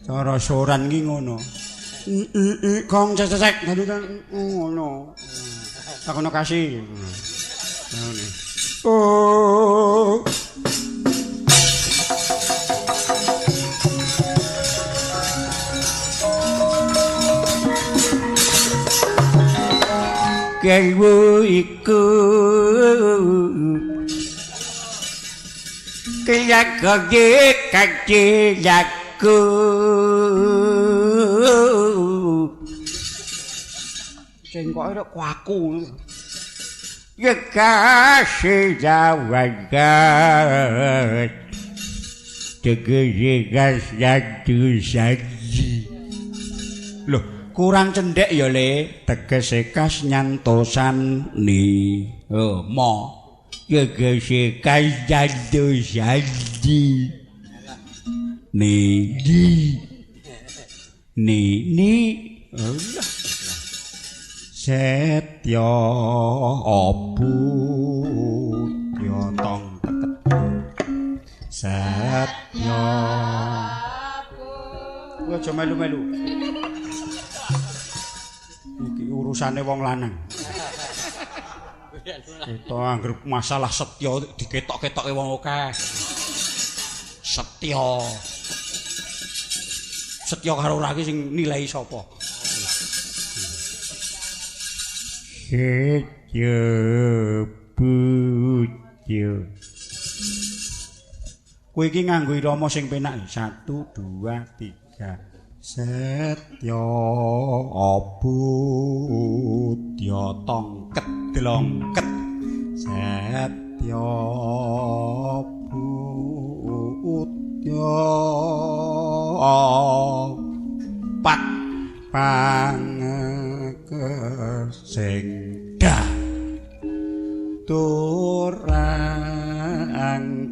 Cara soran ki ngono. I kong cecek ngono. Takono kasih. Ngono. Oh. Kewu iku kaya kaki laku cengkoke rek kuaku ya kasih jawagan tegese gas jatuh saji loh kurang cendhek ya le tegese kas nyantosan ni oh mo tegese kas jatuh saji ni di ni ni setya abudya tong teket setya kowe aja melu-melu iki urusane wong lanang. Kita anggere masalah setya diketok-ketoke wong akeh. Setya. Setya karo ora iki sing nilai sapa? Setya budya. Kowe iki nganggo irama sing penak. 1 2 3. Setya abudya tongket dlongket setya abudya pat pangersing dah turang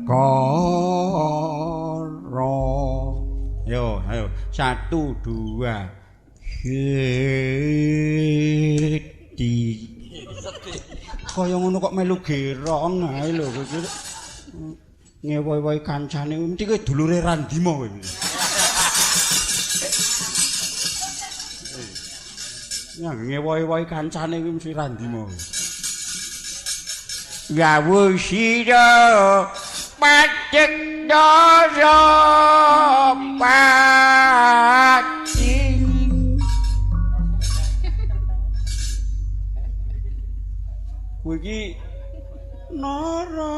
kara. Yo, ayo. 1 2 3. Kaya ngono kok melu gerong ae lho kowe. Ngewohi-wohi kancane mesti kowe dulure Randima kowe. Ya ngewohi-wohi kancane kuwi mesti Randima. Gawu sira pacek dara pati kowe iki Narapati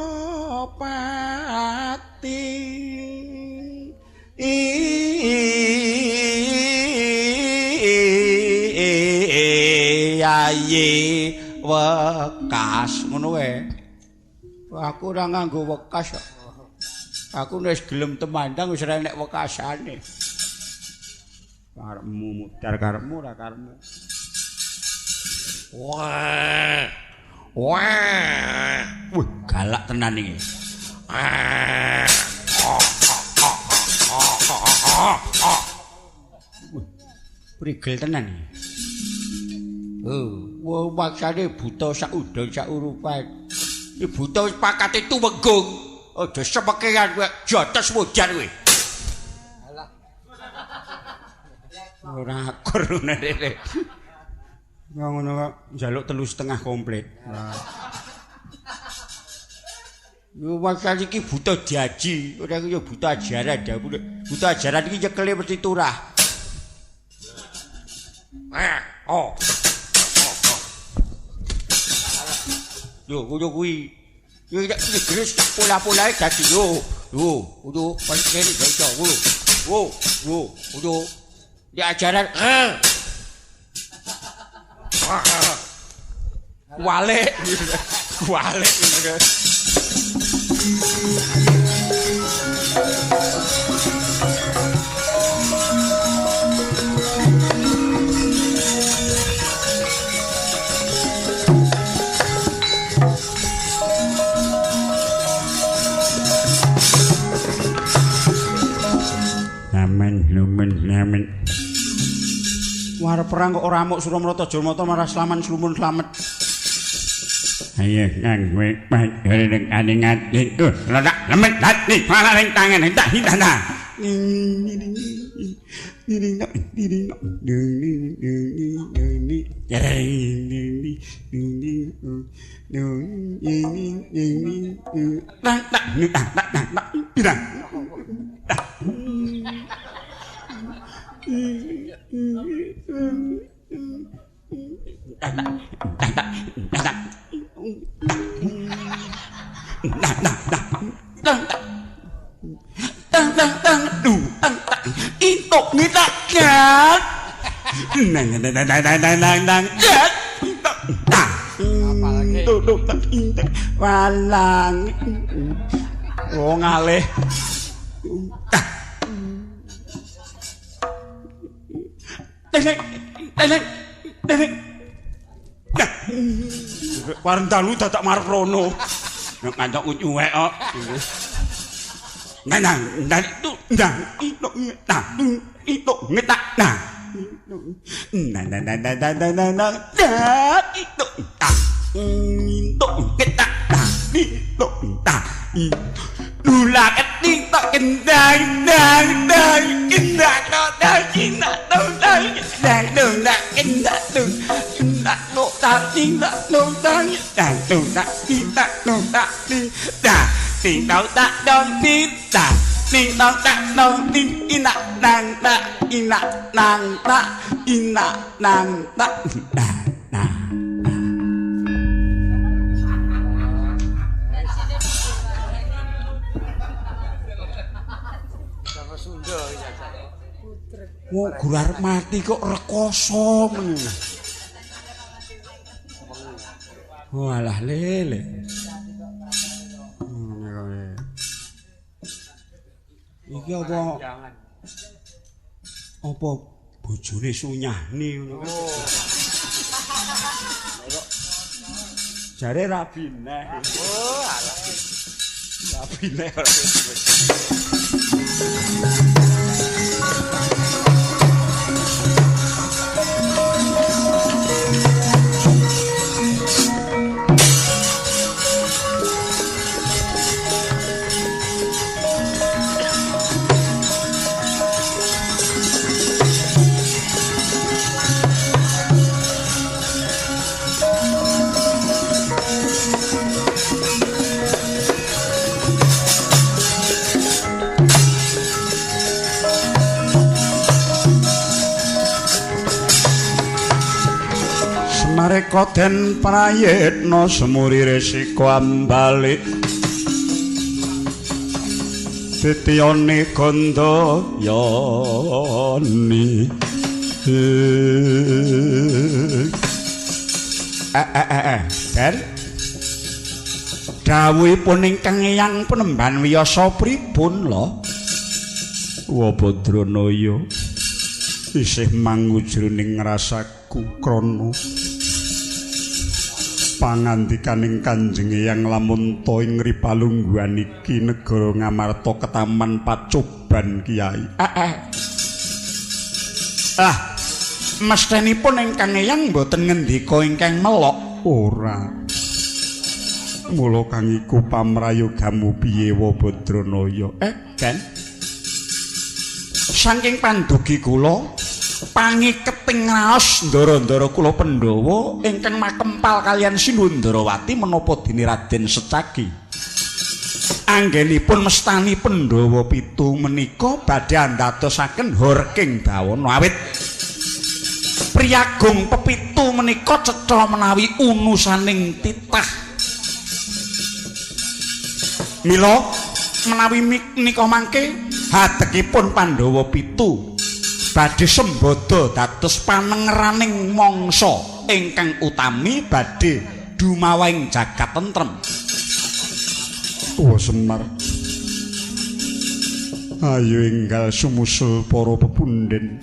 aye wekas ngono wae. Aku ora nganggo wekas kok. Aku wis gelem temandang wis ora enek wekasane. Karepmu mudhar karepmu ora karepmu. Wah. Wah. Wih, galak tenan iki. Wih, prigel tenan iki. Oh, wah maksane buta sak udon sak urupan. Iki buta wis pakate tumenggung. Aja semekean kowe jotos mujar kowe. Alah. Ora akur ngene. Ngono kok njaluk 3,5 komplit. Yo maksane iki buta diaji, ora yo buta ajaran. Buta ajaran iki nyekele mesti turah. Oh. Yo ngono kuwi. Yo nek geus pola-polae dadi yo. Yo, kudu pas kene iso ngono. Wo, wo, kudu di ajaran. Wale. Wale. Lumen. War perang kok ora amuk Suramrata Jurmata marah slaman slumun slamet. Ayo kang kowe ning aningat iku ledak lemet hati malah ning tangan tak hitana. Walang. Wong ngalih. Wareng dalu dadak marep rono. Nek ngantok nyuwek kok. Nang nang nang nang itu ngetak nang nang nang nang nang nang nang itu tak itu ngetak nang itu tak lula keting tak kendang dang dang kendang dang kendang dang dang dang dang kendang dang kendang dang dang dang dang dang dang dang dang dang ding dong tak dong ding tak ding dong tak dong ding ina nang tak ina nang tak ina nang tak na na. Wong guru arep mati kok rekoso men. Walah lele. Iki apa? Apa bojone sunyahne ngono kan? Jare rabine. Oh, alah. Rabine ora. Mareka den prayitna semuri resika ambalik titiyane gandayani. Den dawuhipun ingkang Eyang Penemban Wiyasa pripun lho? Wabadranaya isih mangu jroning rasaku krana pangandikaning Kanjeng Eyang lamun ta ing ripalungguhan iki negara Ngamarta ketaman pacoban Kiai. Ah, mestenipun ingkang Eyang mboten ngendika ingkang melok ora. Mula kang iku pamrayogamu piye Wabadranaya? Den. Saking pandugi kula pangiketing raos ndara-ndara kula Pandhawa ingkang makempal kaliyan Sinuwun Ndarawati menapa dene Raden Secagi. Anggenipun mestani Pandhawa pitu menika badhe andadosaken horking bawana awit priyagung pepitu menika cetha menawi unusaning titah. Mila menawi menika mangke hadekipun Pandhawa pitu badhe sembada dados panengeraning mangsa ingkang utami badhe dumawahing jagat tentrem. Wa Semar, ayo enggal sumusul para pepundhen.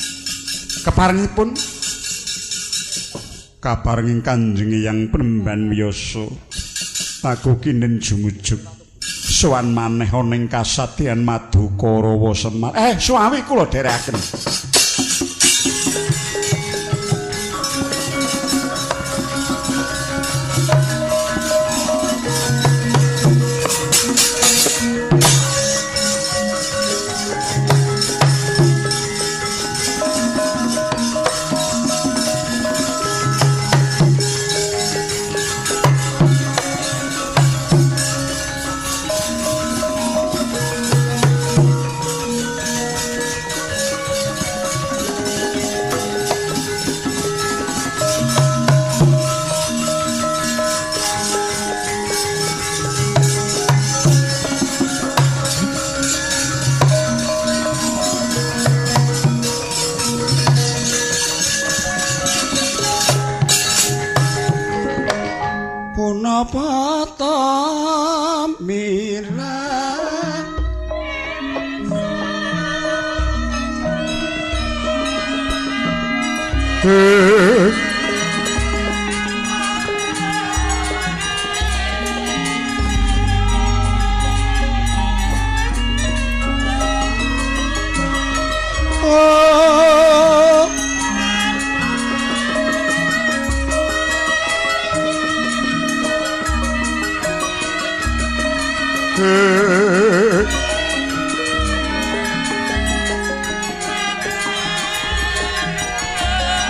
Keparengipun kaparenging Kanjeng Eyang Penemban Wiyasa, aku kinden jumujuk sowan maneh ana ing kasadean Madukara Semar. Suwawi kula dherekaken.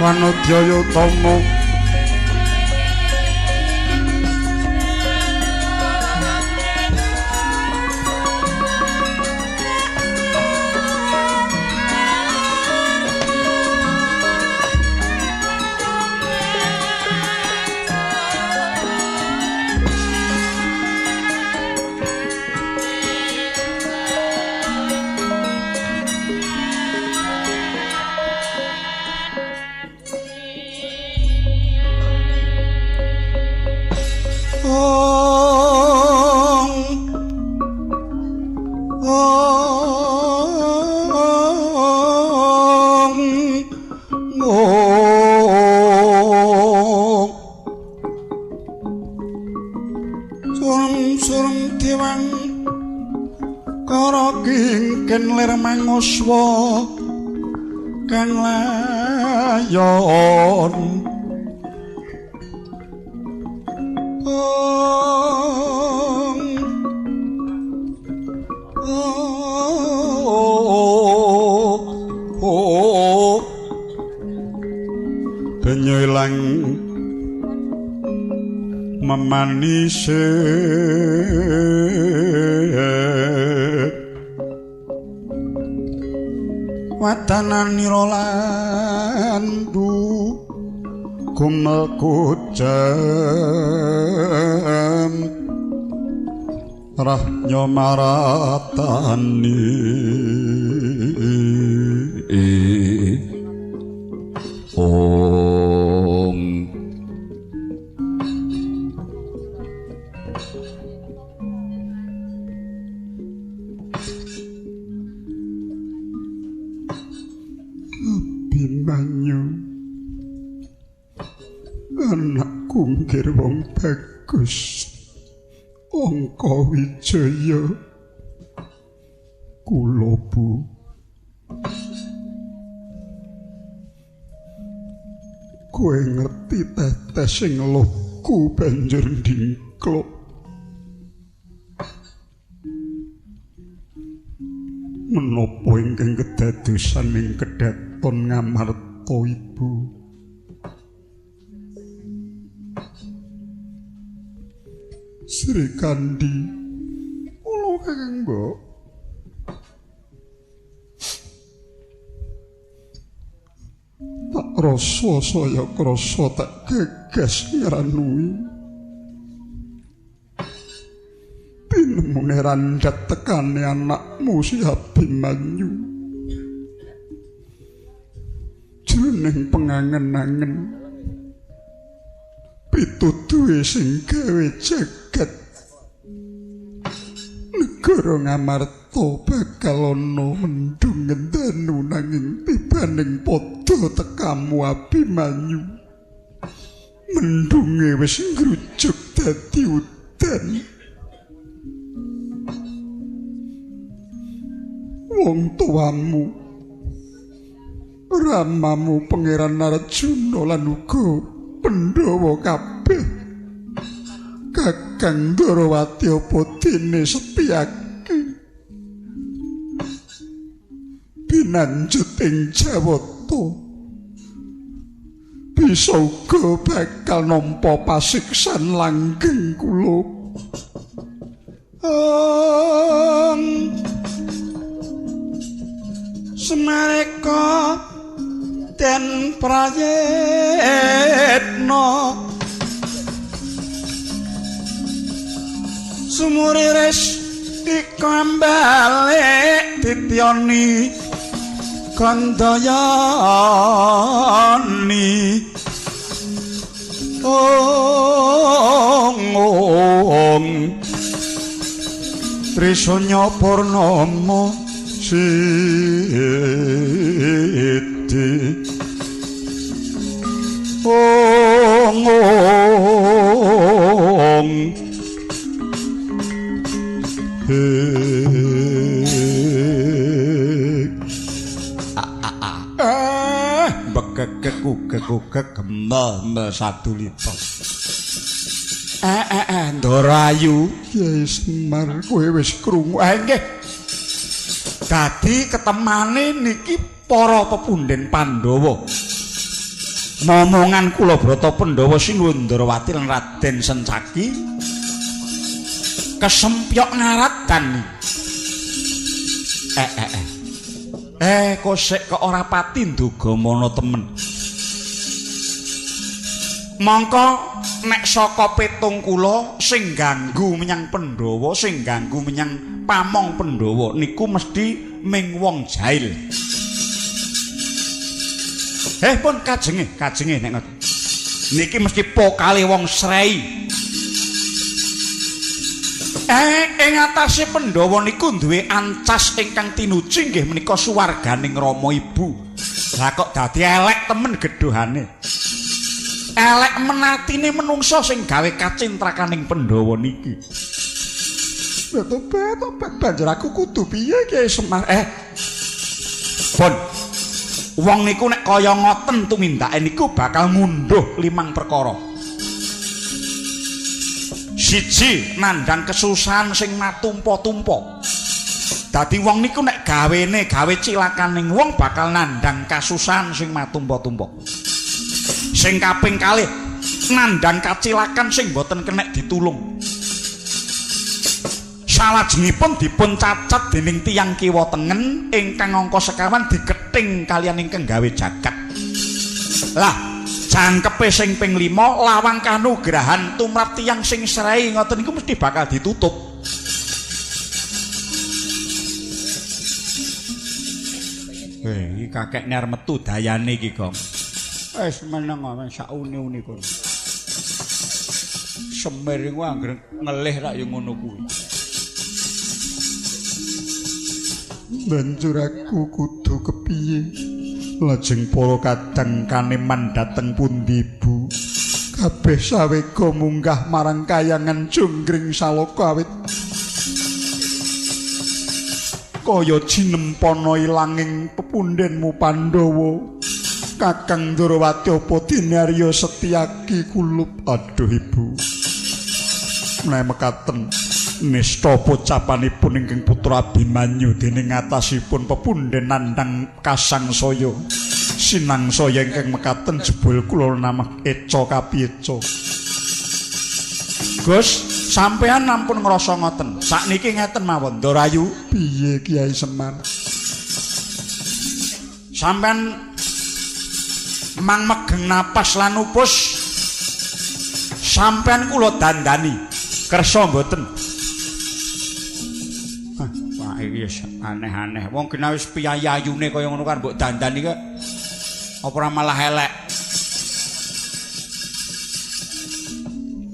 Wanudyaya utama manguswa kang layon banyu ilang memanise watananira landu gumel kucem rahnyo maratani ong Abimanyu anakku nggir wong bagus Angka Wijaya kula Bu kowe ngerti tetes sing luku banjur ndingkluk menapa ingkang kedadosan ing kedaton Ngamarta Ibu Sri Kandi kula kakang mbok tak rasa saya krasa tak geges ngranui pinemune randhat tekane anakmu si Abimanyu jroning pengangen-angen pituduhe sing gawe jagat negara Ngamarta bakal ana mendung ngendanu nanging tibaning padha tekamu Abimanyu mendunge wis ngrujuk dadi udan wong tuamu ramamu Pangeran Arjuna lan uga Pandhawa kabeh Kakang Ndorowati apa dene Setyaki binanjut ing Jawata bisa uga bakal nampa pasiksan langgeng kula. Semareka den prayitna sumuriris iku ambalik dityoni kandayani ong ong Trisanya Purnama sidi. gegek ugek-ugek gemel-mel sadulita. Ndara Ayu, Kyai Semar kowe wis krungu. Nggih. Dadi ketemane niki para pepunden Pandhawa. Momongan kula Brata Pandhawa Sinuwun Ndarawati lan Raden Sencaki kesempyok ngaradan. Kosek kok ora pati nduga mana temen. Mongko nek saka petung kula sing ganggu menyang Pandhawa, sing ganggu menyang pamong Pandhawa niku mesti ming wong jahil. Pun kajenge, kajenge nek ngoten. Niki mesti pokale wong srei. Ing atase Pandhawa niku duwe ancas ingkang tinuji nggih menika suwarganing Rama Ibu. Lah kok dadi elek temen gedhohane. Elek menatine menungsa sing gawe kacintrakaning Pandhawa niki. Tobat banjur aku kudu piye Kyai Semar? Pun wong niku nek kaya ngoten tumindake niku bakal ngunduh 5 perkara. Siji, nandhang kesusahan sing matumpa-tumpa. Dadi wong niku nek gawene gawe cilakaning wong bakal nandhang kasusahan sing matumpa-tumpa. Sing kaping kalih, nandhang kacilakan sing boten kenek ditulung. Salajengipun dipun cacat dening tiyang kiwa tengen ingkang angka sekawan dikething kaliyan ingkang gawe jagat. Lah, jangkepe sing ping 5 lawang kanugrahan tumrap tiyang sing srei ngoten niku mesti bakal ditutup. Iki kakek ner metu dayane iki, Gong. Wis meneng sak uni-uni kono. Semir iku anggere ngelih rak ya ngono kuwi. Banjur aku kudu kepiye? Lajeng para kadang kaneman dhateng pundi, Bu? Kabeh sawega munggah marang kayangan Jonggring Salaka awit kaya jinempana ilanging pepundhenmu Pandhawa. Kakang Ndarawati apa dene Arya Setyaki kulup? Aduh, Ibu. Menawi mekaten nista pocapanipun ingkang putra Abimanyu dening atasipun pepunden nandhang kasangsaya sinangsaya ingkang mekaten jebul kula namah eca kapieca. Gus, sampean ampun ngrasa ngoten. Sakniki ngeten mawon, Ndara Ayu. Piye Kyai Semar? Sampean mang megeng napas lan upus. Sampean kula dandani. Kersa mboten? Wah, iki wis aneh-aneh. Wong kena wis piyayi ayune kaya ngono kan mbok dandani kok apa ora malah elek.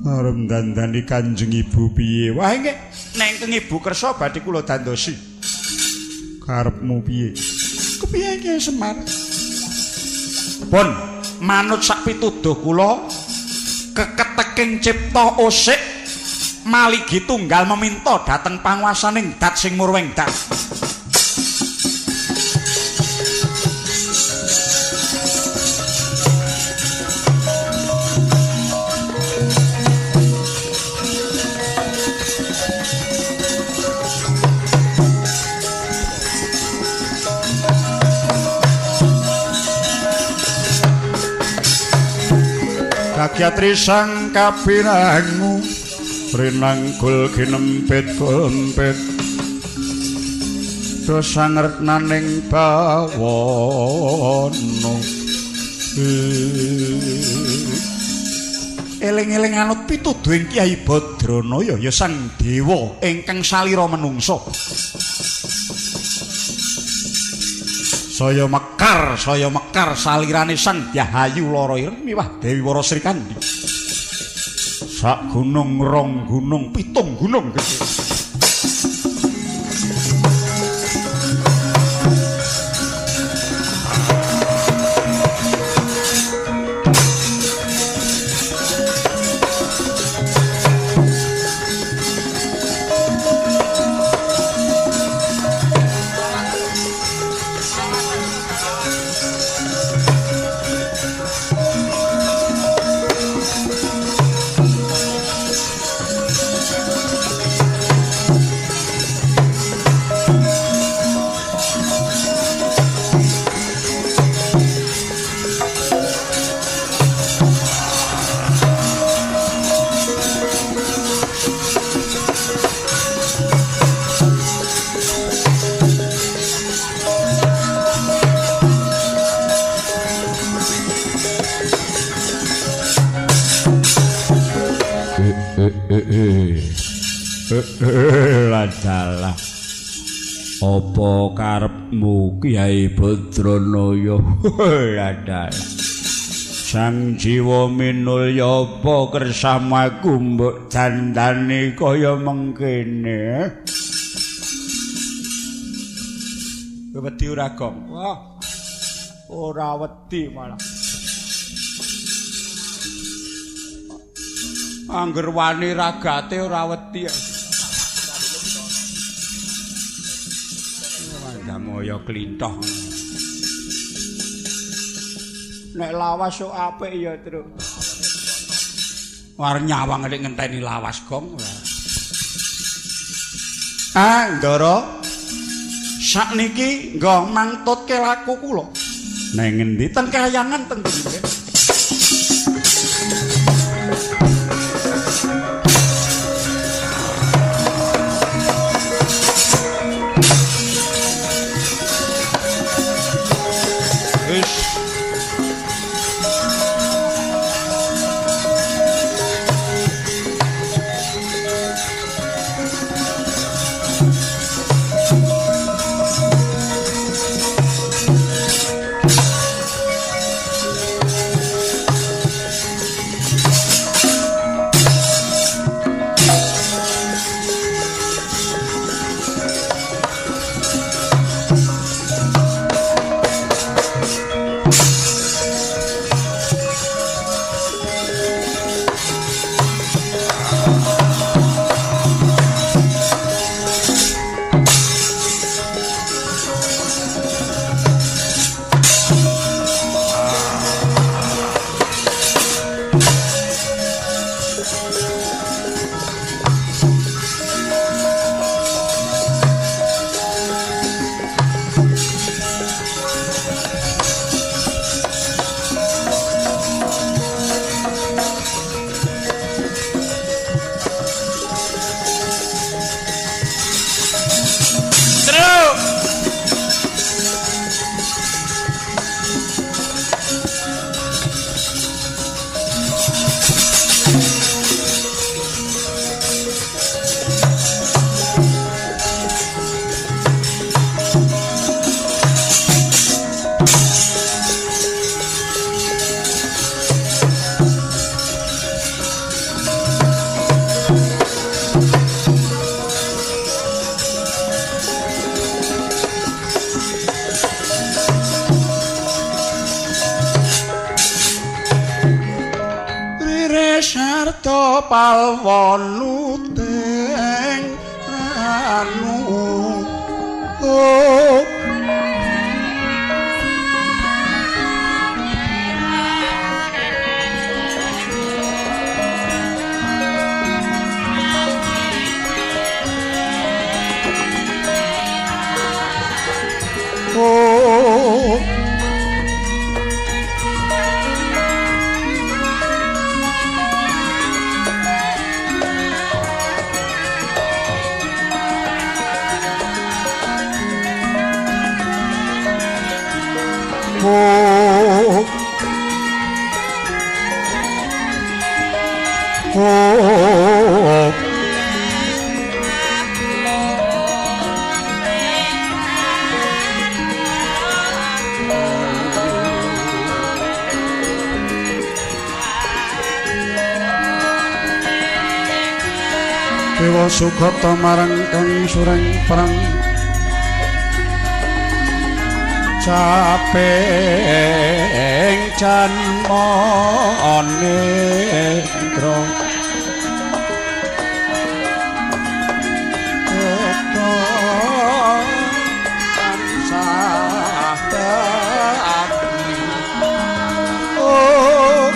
Arep dandani Kanjeng Ibu piye? Wah, nggih, nek ingkang Ibu kersa badhe kula dandosi. Karepmu piye? Kepiye Kyai Semar? Pun manut sak pituduh kula keketeking cipta osik maligi tunggal meminta dhateng panguwasaning dat sing murwing dat. Kakyatri sang kapinangu rinanggul ginempit gempit dosa ngertnaning bawana. Eling-eling anut pituduhing Kyai Badranaya ya sang dewa ingkang salira menungsa. Saya mekar salirane Sang Dyahayu Lara Ireng miwah Dewi Wara Srikandhi. Sak gunung, rong gunung, pitung gunung gede. Ladalah. Apa karepmu Kyai Badranaya? Ladalah. Sang Jiwa Minulya apa kersamu aku mbok dandani kaya mengkene? Wedi ora, Gong? Wah. Ora wedi malah. Angger wani ragate ora wedi. Mandamaya klintoh. Nek lawas sok apik ya, Truk. War nyawang nek ngenteni lawas, Gong. Ah, Ndara. Sakniki nggo mangtutke laku kula. Neng ngendi? Teng kayangan teng ndi? Palwanuting ranu oh. Oh. Oh. Oh. Dewa Sugata marang kang sureng perang caping janma nendra tansah dadi oh.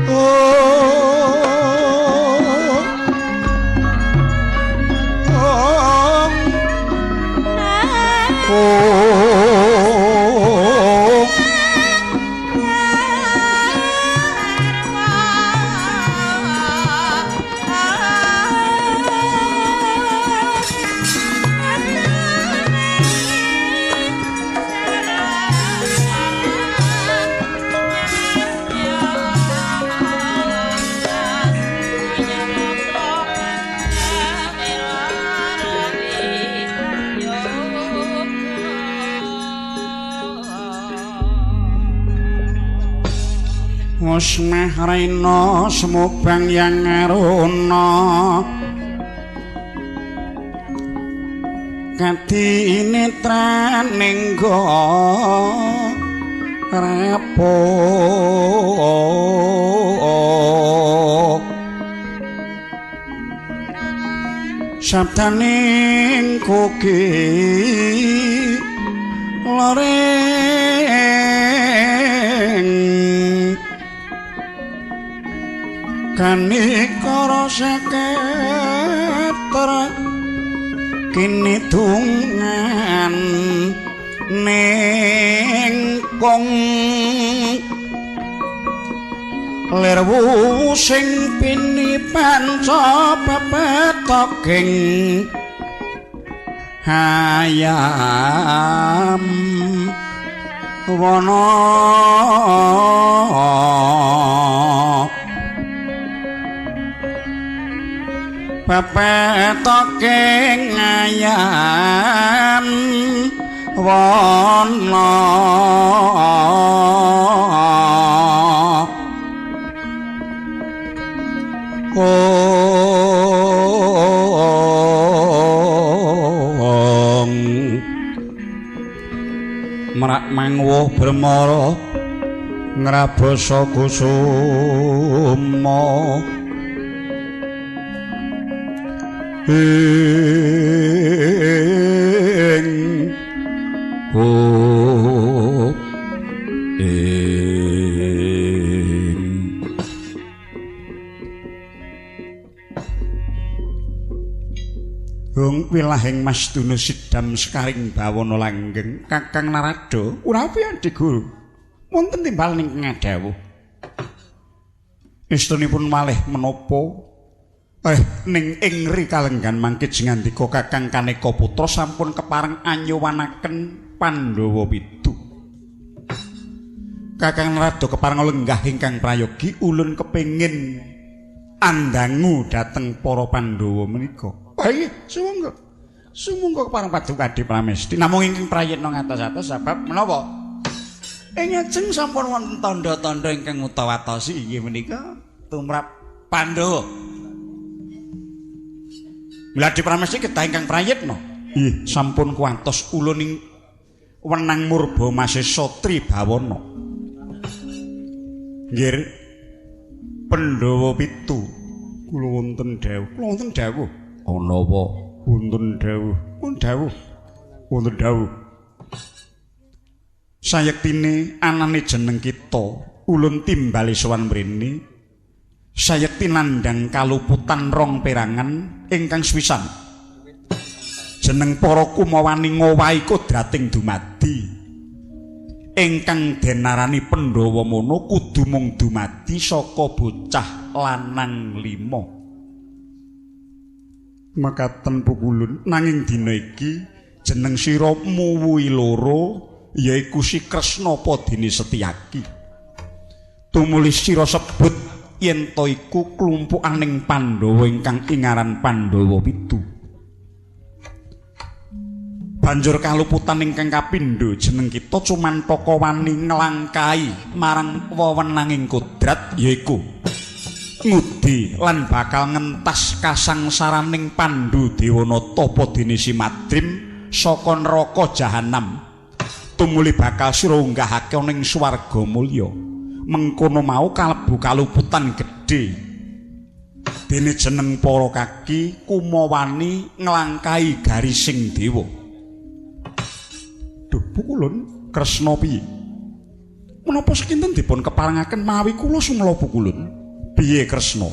Oh. Musmeh rena semubang yang aruna kadinetran go rapo sabdaning koki loreng kanikara saketra kini dungan ning kong lir sing pini panca pepetoking hayam wana pepetoking ayam wana ong merak mangwuh bremara ngrabasa kusuma ing oh ing hung wilahing Mas Duna sidam sekaring bawana langgeng Kakang Narada urapi Adi Guru wonten timbal ing ngadhawuh istunipun malih menapa ning ing rikalenggan mangke jengandika Kakang Kaneka Putra sampun kepareng anyuwanaken Pandhawa pitu. Kakang Narada kepareng lenggah ingkang prayogi ulun kepengin andangu dhateng para Pandhawa menika. Wah iya, sumangga. Sumangga kepareng paduka Adi Pramesti. Namung ingkang prayitna ngatos-atos sebab menapa? Ing ajeng sampun wonten tandha-tandha ingkang mutawatosi inggih menika tumrap Pandhawa. Mila Adi Pramesti kedah ingkang prayitna. Nggih, sampun kuwantos ulun ing wenang murba masesa Tribawana. Nggih, Pandhawa pitu. Kula wonten dawuh. Kula wonten dawuh. Ana apa? Wonten dawuh. Wonten dawuh. Wonten dawuh. Sayektine anane jeneng kita ulun timbali sowan mrene. Sayekti nandhang kaluputan rong perangan ingkang sepisan. Jeneng para kumawani ngowahi kodrating dumadi. Ingkang denarani Pandhawa mono kudu mung dumadi saka bocah lanang 5. Makaten pukulun nanging dina iki jeneng sira muwuhi loro yaiku si Kresna padene Setyaki. Tumuli sira sebut yen ta iku klumpukaning Pandhawa ingkang ingaran Pandhawa pitu. Banjur kaluputan ingkang kapindho jeneng kita cumantaka wani nglangkai marang wewenanging kodrat yaiku ngudi lan bakal ngentas kasangsaraning Pandhu Dewanata padene si Madrim saka neraka jahanam. Tumuli bakal sira unggahake ning swarga mulya. Mengkono mau kalebu kaluputan gedhe. Dene jeneng para kaki kumawani nglangkai garising dewa. Duh pukulun Kresna piye? Menapa sekinten dipun keparengaken mawi kula sumela pukulun? Piye Kresna?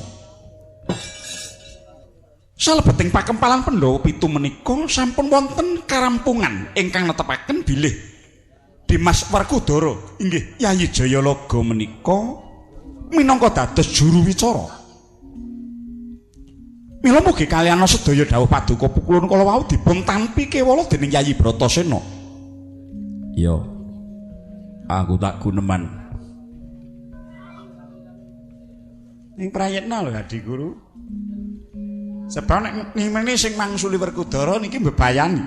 Salebeting pakempalan Pandhawa pitu menika sampun wonten karampungan ingkang netepaken bilih Dimas Werkudara inggih Yayi Jayalaga menika minangka dados juru wicara. Mila mugi kaliyan sedaya dawuh paduka pukulun kala wau dipun tampi kewala dening Yayi Bratasena. Iya. Aku tak guneman. Ning prayitna lho Adi Guru. Sebab nek ngene sing mangsuli Werkudara niki mbebayani.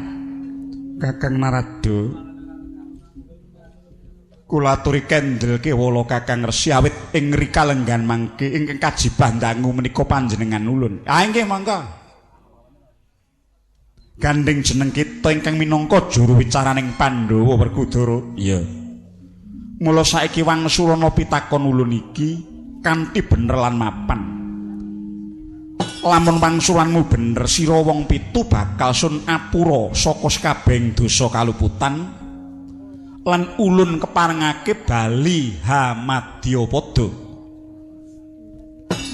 Kakang Narada Kula aturi kendel kewala Kakang Resi awit ing rika lenggan mangke ingkang kajibah dangu menika panjenengan ulun. Ah inggih monggo. Gandeng jeneng kita ingkang minangka juru wicaraning Pandhawa Werkudara. Iya. Mula saiki wangsulana pitakon ulun iki kanthi bener lan mapan. Lamun wangsulanmu bener sira wong pitu bakal sun apura saka sakabehing dosa kaluputan lan ulun keparengake bali hamadyapada.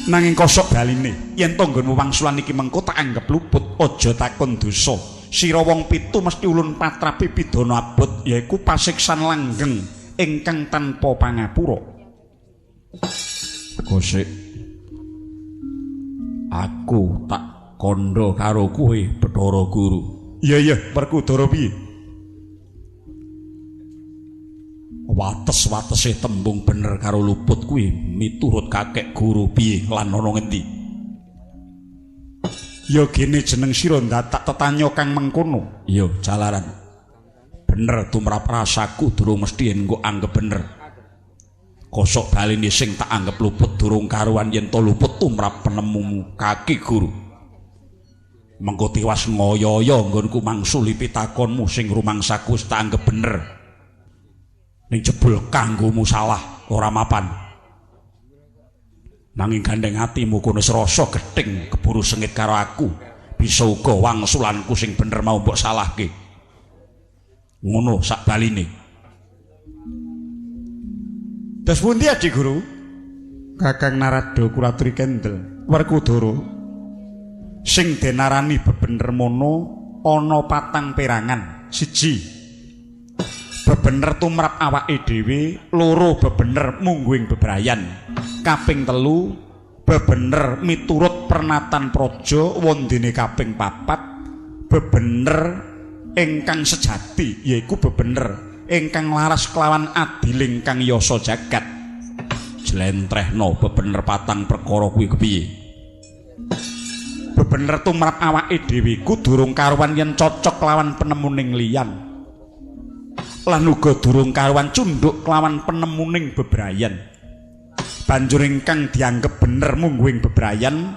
Nanging kosok baline yen tanggonmu wangsulan iki mengko tak anggep luput, aja takon dosa. Sira wong pitu mesti ulun patrapi pidana abot, yaiku pasiksan langgeng ingkang tanpa pangapura. Kosik, aku tak kandha karo kowe Bathara Guru. Iya iya, Werkudara piye? Wates-watese tembung bener karo luput kuwi miturut kakek guru piye lan ana ngendi? Ya gene jeneng sira ndatak tetanya kang mengkono. Iya, jalaran. Bener tumrap rasaku durung mesti yen nggo anggep bener. Kosok baline sing tak anggep luput durung karuan yen to luput tumrap penemumu kaki guru. Mengko tiwas ngoyo-oyo nggonku mangsuli pitakonmu sing rumangsaku wis tak anggep bener. Ning jebul kanggomu salah ora mapan. Nanging gandeng atimu kono rasa gething keburu sengit karo aku. Bisa uga wangsulanku sing bener mau mbok salahke. Ngono sak baline. Terus pundi Adi Guru? Kakang Narada kula aturi kendel. Werkudara sing denarani bebener mono ana patang perangan. Siji, bebener tumrap awake dhewe, loro bebener mungguing bebrayan, kaping telu bebener miturut pernatan praja wondene, kaping papat bebener ingkang sejati yaiku bebener ingkang laras kelawan adiling kang yasa jagat. Jlentrehno bebener patang perkara kuwi kepiye? Bebener tumrap awake dhewe ku durung karuan yen cocok kelawan penemuning liyan, lan uga durung karuan cunduk kelawan penemuning bebrayan. Banjur ingkang dianggep bener mungguing bebrayan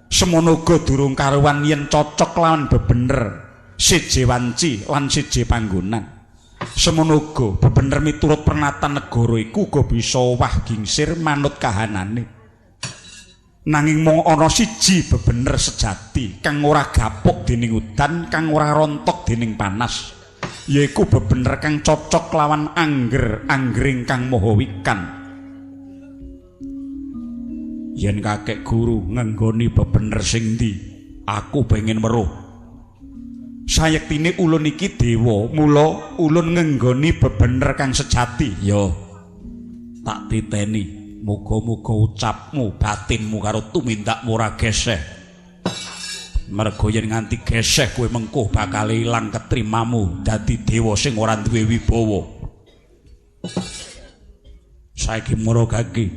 semono uga durung karuan yen cocok kelawan bebener siji wanci lan siji panggonan. Semono uga bebener miturut pernatan negara iku uga bisa owah gingsir manut kahanane. Nanging mung ana siji bebener sejati kang ora gapuk dening udan, kang ora rontok dening panas, yaiku bebener kang cocok lawan angger anggring kang maha wikan. Yen kakek guru ngenggoni bebener sing ndi, aku pengen weruh. Sayektine ulun iki dewa, mula ulun ngenggoni bebener kang sejati. Yo, tak titeni. Muga-muga ucapmu, batinmu karo tumindakmu ora geseh. Mergo yen nganti geseh kowe mengko bakal ilang ketrimamu dadi dewa sing ora duwe wibawa. Saiki mara gagi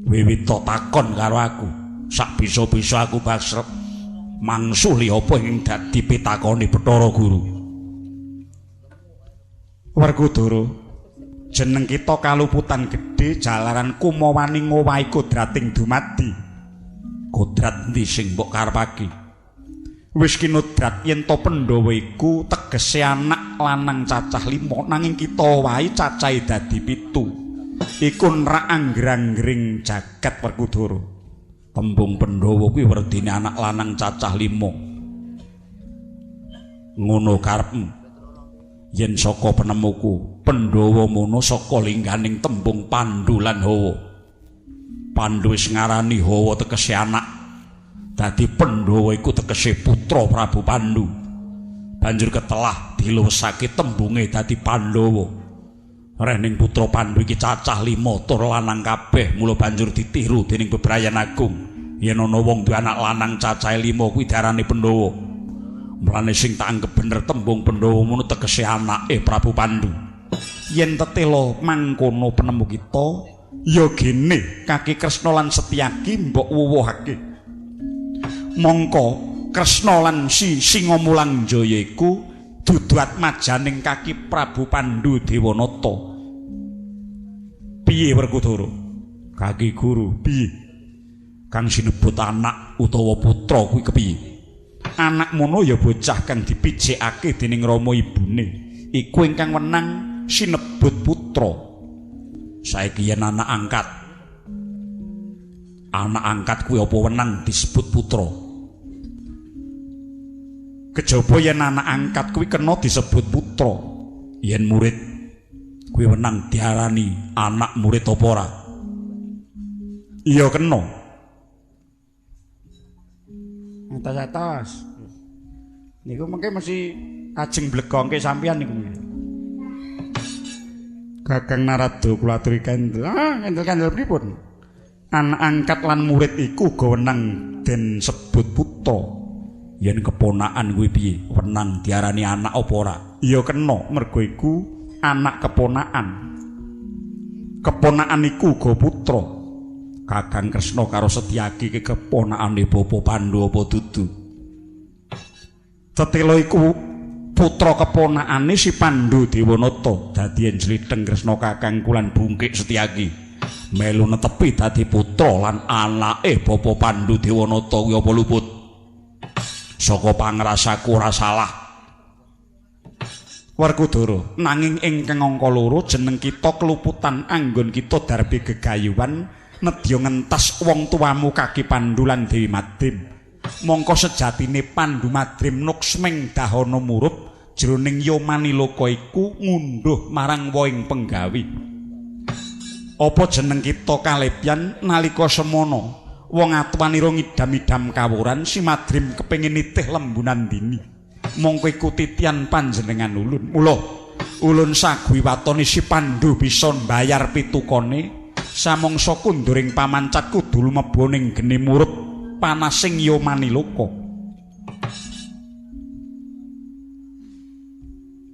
wiwita takon karo aku, sak bisa-bisa aku basrep mangsuli apa ing dadi pitakone Bathara Guru. Werkudara, jeneng kita kaluputan gedhe jalaran kumawani ngowahi kodrating dumadi. Kodrat endi sing mbok karepake? Wis kinodrat yen to Pandhawa iku tegese anak lanang cacah 5, nanging kita wae cacahe dadi 7. Iku nerak angger-anggering jagat Werkudara. Tembung Pandhawa kuwi werdine anak lanang cacah 5. Ngono karepmu? Yen saka penemuku, Pandhawa mono saka lingganing tembung Pandu lan Hawa. Pandu wis ngarani Hawa tegese anak. Dadi Pandhawa iku tegese putra Prabu Pandu. Banjur ketelah diluwesake tembunge dadi Pandhawa. Reh ning putra Pandu iki cacah 5 tur lanang kabeh, mula banjur ditiru dening bebrayan agung. Yen ana wong duwe anak lanang cacahe 5 kuwi diarani Pandhawa. Mulane sing tak anggep bener tembung Pandhawa mono tegese anake Prabu Pandu. Yen tetela mangkono penemu kita, ya gene kaki Kresna lan Setyaki mbok wuwuhake. Mongko Kresna lan si Singamulangjaya iku dudu atmajaning kaki Prabu Pandu Dewanata. Piye Werkudara? Kaki guru, piye? Kang sinebut anak utawa putra kuwi kepiye? Anak mono ya bocah kang dipijikake dening rama ibune. Iku ingkang wenang sinebut putra. Saiki yen anak angkat. Anak angkat kuwi apa wenang disebut putra? Kejaba yen anak angkat kuwi kena disebut putra. Yen murid kuwi wenang diarani anak murid apa ora? Iya kena. Atas-atas. Niku mengke mesti ajeng blegongke sampeyan niku. Kakang Narada kula aturi kendel. Ah, kendel-kendel pripun? Anak angkat lan murid iku uga wenang den sebut putra. Yen keponakan kuwi piye? Wenang diarani anak apa ora? Iya kena, mergo iku anak keponakan. Keponakan iku uga putra. Kakang Kresna karo Setyaki ki keponakane Bapa Pandu apa dudu? Tetela iku putra keponakane si Pandu Dewanata. Dadi njlitheng Kresna kakangku lan bungkik Setyaki melu netepi dadi putra lan anake Bapa Pandu Dewanata kuwi apa luput? Saka pangrasaku ora salah. Werkudara, nanging ingkang angka loro jeneng kita keluputan anggon kita darbe gegayuhan nedya ngentas wong tuamu Kaki Pandu lan Dewi Madrim. Mongko sejatine Pandu Madrim nuksming dahana murup jroning Yomaniloka iku ngunduh marang woing penggawi. Apa jeneng kita kalepyan nalika semana wong atuwanira ngidam-idam kawuran si Madrim kepengin nitih Lembu Nandini. Mongko iku titian panjenengan ulun. Mula ulun saguhi watone si Pandu bisa mbayar pitukane. Samangsa kunduring pamancat kudu lumebu ning geni murup panasing Yomaniloka.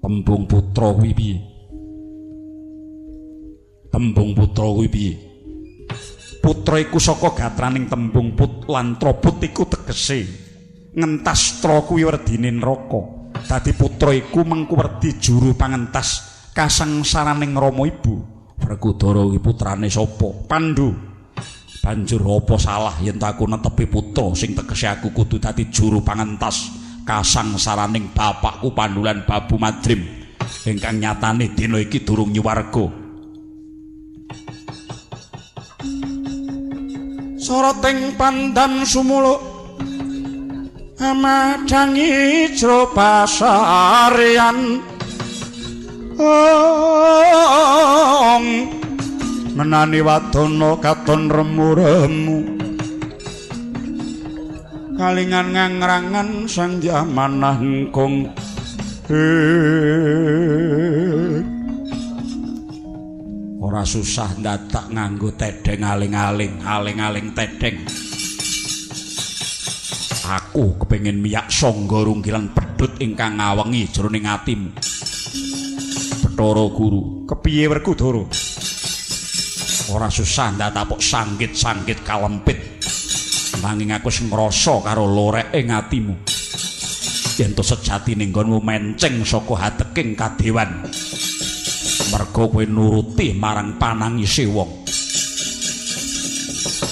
Tembung putra kuwi piye? Tembung putra kuwi piye? Putra iku saka gatraning tembung put lan trobut iku tegese ngentas tra kuwi werdine neraka. Dadi putra iku mengku werdi juru pangentas kasangsaraning rama ibu. Werkudara kuwi putrane sapa? Pandu. Banjur apa salah yen aku netepi putra sing tegese aku kudu dadi juru pangentas kasangsaraning bapakku Pandu lan Babu Madrim ingkang nyatane dina iki durung nyuwarga. Soroting pandan sumuluk amadhangi jro pasarean ong menani wadana katon remu-remu kalingan ngangrangan sang jamanah kong. Ora susah ndadak nganggo tedeng aling-aling, aling-aling tedeng. Aku kepengin miyak sangga rungkilan pedhut ingkang ngawengi jroning atimu. Bathara Guru, kepiye Werkudara? Ora susah ndatapuk sanggit-sanggit kalempit. Nanging aku wis ngrasa karo loreke atimu. Yen to sejatine nggonmu menceng saka hateking kadewan. Merga kowe nuruti marang panangise wong.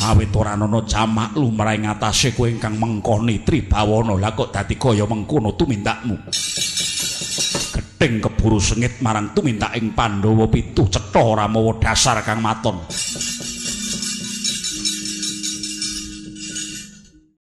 Awit ora ana jamak lumrah ing atase kowe ingkang mengkoni tribawana, lah kok dadi kaya mengkono tumindakmu. Gething keburu sengit marang tumindak ing Pandhawa pitu cetha ora mawa dasar kang maton.